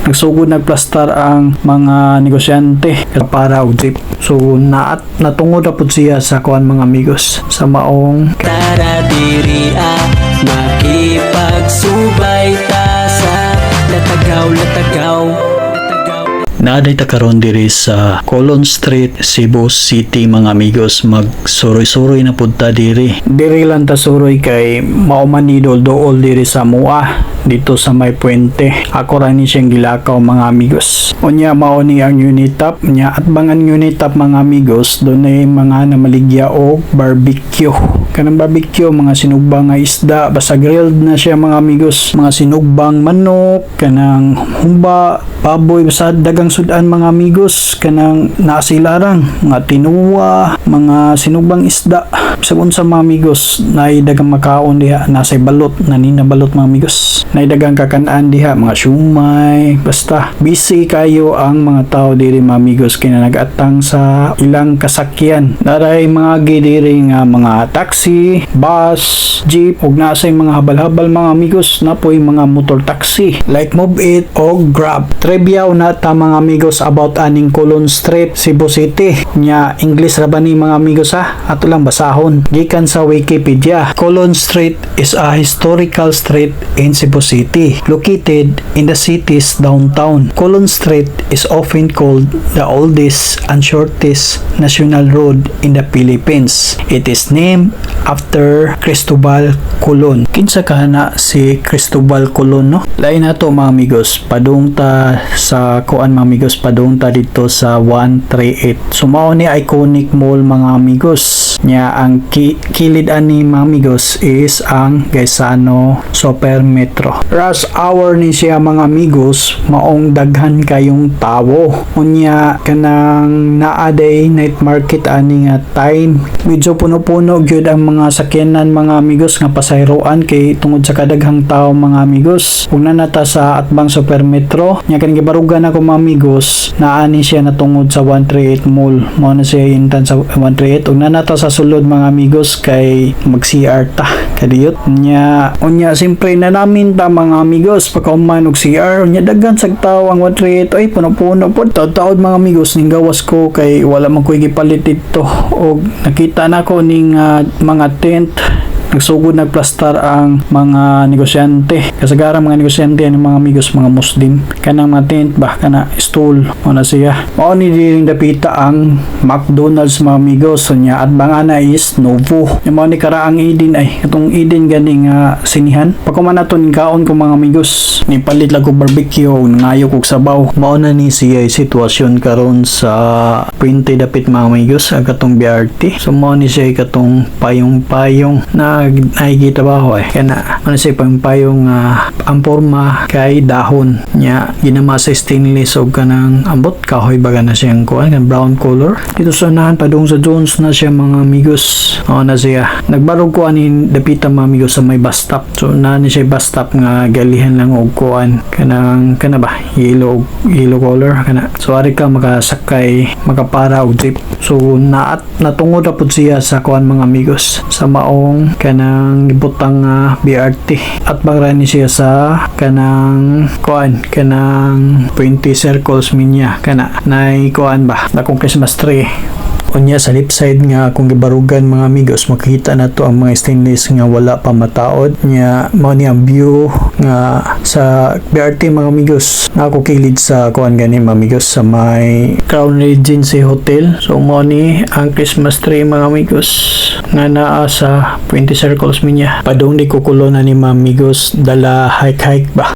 Nagsugod nagplastar ang mga negosyante para og jeep. So naat natungod na pud siya sa kuan, mga amigos, sa maong Tara diri ah, makipagsubay ta sa Latagaw, latagaw, latagaw. Naa day ta karon diri sa Colon Street, Cebu City, mga amigos. Magsuroy-suroy na pud ta diri. Diri lang ta suroy kay mao man ni dool diri sa mua dito sa may puente. Ako ra ni siyang gilakaw, mga amigos. Unya mao ni ang Unitop nya at bangan Unitop, mga amigos, dunay mga namaligya og barbecue. Kanang barbecue, mga sinugbang nga isda, basta grilled na siya, mga amigos. Mga sinugbang manok, kanang humba, baboy, basta dagang sudan, mga amigos, kanang naa silarang mga tinuwa, mga sinugbang isda. Bisag unsa, mga amigos, naay dagang makaon diha, nasa balot, nanina balot, mga amigos. Naay dagang kakan-an diha, mga siomay, basta busy kayo ang mga tao diri, mga amigos, kay nagatang sa ilang kasakyan. Naray mga agi diri nga mga taxi, bus, jeep, ug naa say mga habal-habal, mga amigos, napoy mga motor taxi like Move It o Grab. Trivia na ta, mga amigos, about aning Colon Street, Cebu City. Nya English ra ba ni, mga amigos, ha? Ato lang basahon. Gikan sa Wikipedia, Colon Street is a historical street in Cebu City, located in the city's downtown. Colon Street is often called the oldest and shortest national road in the Philippines. It is named after Cristobal Colon. Kinsa ka na si Cristobal Colon, no? Lain na to, mga amigos. Padung ta sa kuan, mga amigos, padung ta dito sa 138. So mao ni iconic mall, mga amigos. Nya ang kilid ani, mga amigos, is ang Gaisano Super Metro. Rush hour ni siya, mga amigos, maong daghan kayong tawo. Unya kanang naa day night market ani nga time. Medyo puno-puno gyud ang mga sakyanan, mga amigos, nga pasayroan kay tungod sa kadaghang tao, mga amigos. Ug nanata sa Atbang Super Metro, nya kaning gibarugan ako, mga amigos, naa ni siya natungod sa 138 Mall. Mao na siya intan sa 138 ug nanata sa sulod, mga amigos, kay mag CR ta kadiyot. Nya unya siyempre na namin ta, mga amigos, pagkauman og CR. Unya daghan sag tao ang 138 ay puno-puno pod. Taod-taod, mga amigos, ning gawas ko kay wala man ko'y gipalit didto og nakita nako ning mga tent. Nagsugod nagplastar ang mga negosyante. Kasagaran mga negosyante ani, mga amigos, mga Muslim. Kanang mga tent ba, kana stool mo na siya. Mao ni diring dapita ang McDonald's, mga amigos. So nya at bangana is Novo. Yung mao ni karaang Eden ay katong Eden gani nga sinihan. Pagkuman nato ning kaon ko, mga amigos, ni palit lang ko barbecue ug nangayo kog sabaw. Mao na ni siya sitwasyon karon sa Puente dapit, mga amigos, ang katong BRT. So mao ni siya katong payong-payong na nakikita ba ako eh. Kana ano siya payong-payong ang porma kay dahon. Nya ginama sa stainless og kanang ambot kahoy baga na siyang kuan kan brown color. Dito sa unahan padung sa Jones na siya, mga amigos. Mao na siya. Nagbarog ko ani dapita, mga amigos, sa may bus stop. So naa ni siya bus stop nga galihan lang og kuan kanang kana ba yellow, yellow color kana. So ari ka makasakay, makapara og jeep. So naat natungod na pud siya sa kuan, mga amigos, sa maong kanang gibutang nga BRT. At bangra ni siya sa kanang kuan kanang 20 circles minya kana nay kuan ba dakong Christmas tree. Unya sa left side nga akong gibarugan, mga amigos, makita na to ang mga stainless nga wala pa mataod. Nya mao ni ang view nga sa BRT, mga amigos, na ako kilid sa kuan gani, mga amigos, sa may Crown Regency Hotel. So mao ni ang Christmas tree, mga amigos, nga naa sa 20 circles minya. Padung di ko kulo na ni, mga amigos, dala hike hike ba.